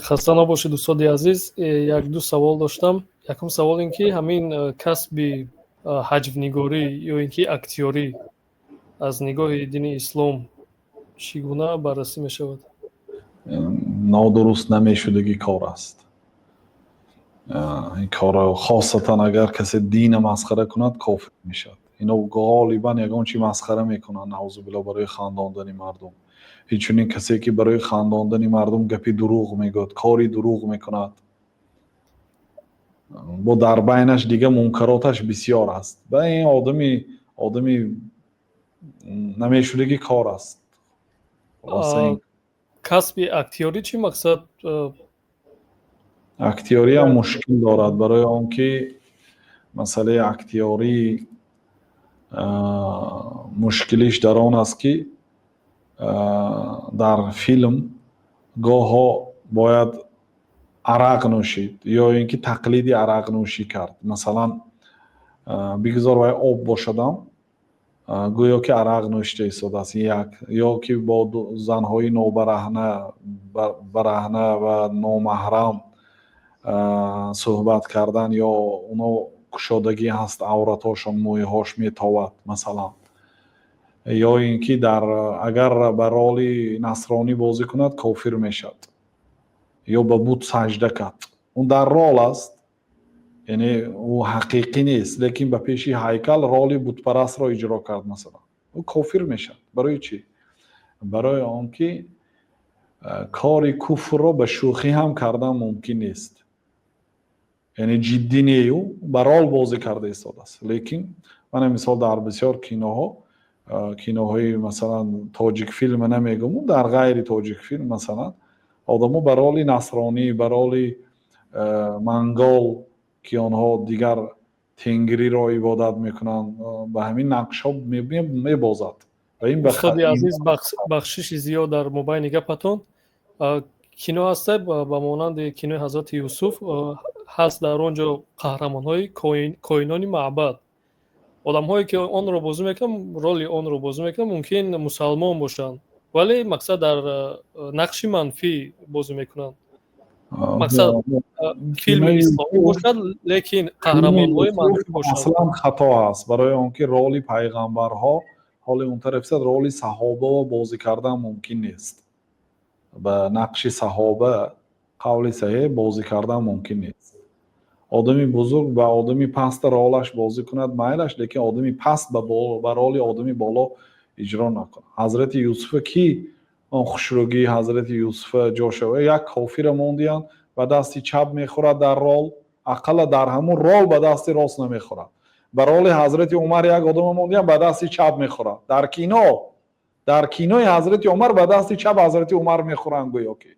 Хаста набошед, устоди азиз. Як-ду савол доштам. Якум савол ин ки ҳамин касби ҳаҷвнигорӣ ё ин ки актёрӣ аз нигоҳи дини ислом чӣ гуна баррасӣ мешавад? Нодуруст, намешудагӣ кор аст ин корро, хосатан агар касе дина масхара кунад, кофир мешавад. Ино ғолибан ягон чи масхара мекунанд, наъузубилло, барои хандондани мардум. Инчунин касе ки барои хандондани мардум гапи дурӯғ мегӯяд, кори дурӯғ мекунад, бо дар байнаш дига мункароташ бисёр аст. Ба ин одами намешудагӣ кор аст. Касби актёрӣ чӣ, мақсад? Актёриам мушкил дорад, барои он ки масъалаи актёрӣ мушкилиш дар он аст, ки дар филм гоҳо бояд арақ нӯшид ё ин ки тақлиди арақнӯшӣ кард. Масалан, бигзор вай об бошадам, гӯё ки арақ нӯшида истодааст. Як ё ки бо занҳои нобараҳна, бараҳна ва номаҳрам суҳбат кардан ё оно кушодагӣ ҳаст, авратҳошон, мӯйҳош метовад, масалан. Ё ин ки дар агар ба роли насронӣ бозӣ кунад, кофир мешавад, ё ба бут саҷда кард. Ӯ дар рол аст, яъне ӯ ҳақиқӣ нест, лекин ба пеши ҳайкал роли бутпарастро иҷро кард, масалан, ӯ кофир мешавад. Барои чӣ? Барои он ки кори куфрро ба шӯхӣ ҳам кардан мумкин нест. Яъне ҷиддӣ нею ба рол бозӣ карда истодааст. Лекин мана мисол, дар бисёр киноҳо, киноҳои, масалан, тоҷикфилма намегӯм, дар ғайри тоҷикфилм, масалан, одамо ба роли насронӣ, ба роли монгол, ки онҳо дигар тенгриро ибодат мекунанд, ба ҳамин нақшҳо мебозад. Устоди азиз, бахшиши зиёд дар мобайни гапатон. Кино ҳаста ба монанди кинои Ҳазрати Юсуф ҳаст. Дар он ҷо қаҳрамонҳои коинони маъбад, одамҳое ки онро бозӣ мекунанд, роли онро бозӣ мекунанд, мумкин мусалмон бошанд, вале, мақсад, дар нақши манфӣ бозӣ мекунанд. Мақсад, филми исломӣ бошад, лекин қаҳрамонҳои манфӣ бошанд. Аслан хато аст, барои он ки роли пайғамбарҳо, ҳоли он тараф роли саҳобаро бозӣ кардан мумкин нест. Ба нақши саҳоба, қавли саҳеҳ, бозӣ кардан мумкин нест. Одами бузург ба одами паста ролаш бозӣ кунад, майлаш, лекин одами паст ба роли одами боло иҷро накунад. Ҳазрати Юсуфа ки он хушрӯгии Ҳазрати Юсуфа ҷо шава? Як кофира мондиянд, ба дасти чап мехӯрад дар рол, ақалла дар ҳамун рол ба дасти рост намехӯрад. Ба роли Ҳазрати Умар як одама мондиянд, ба дасти чап мехӯрад. Дар кино, дар кинои Ҳазрати Умар ба дасти чап Ҳазрати Умар мехӯранд гӯё ки.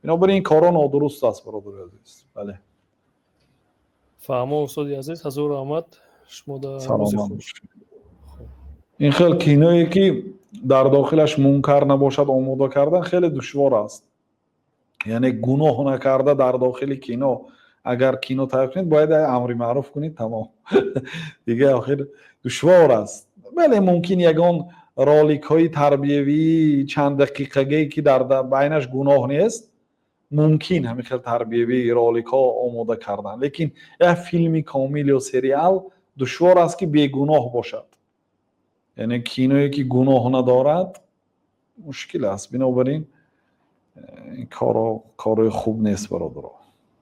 Бинобар ин корро нодуруст аст, бародари азиз, бале. Фаҳмо, устоди азиз, ҳазор раҳмат шумо. Саломат. Ин хел киное ки дар дохилаш мункар набошад, омода кардан хеле душвор аст. Яъне гуноҳ накарда дар дохили кино агар кино тайёр кунед, бояд амри маъруф кунед, тамом. Дига охир душвор аст. Бале, мумкин ягон роликҳои тарбиявии чанд дақиқагие ки дар байнаш гуноҳ нест, мумкин ҳамин хел тарбиявии роликҳо омода кардан, лекин як филми комил ё сериал душвор аст ки бегуноҳ бошад. Яъне киное ки гуноҳ надорад, мушкил аст. Бинобар ин, ин корро корои хуб нест, бародаро.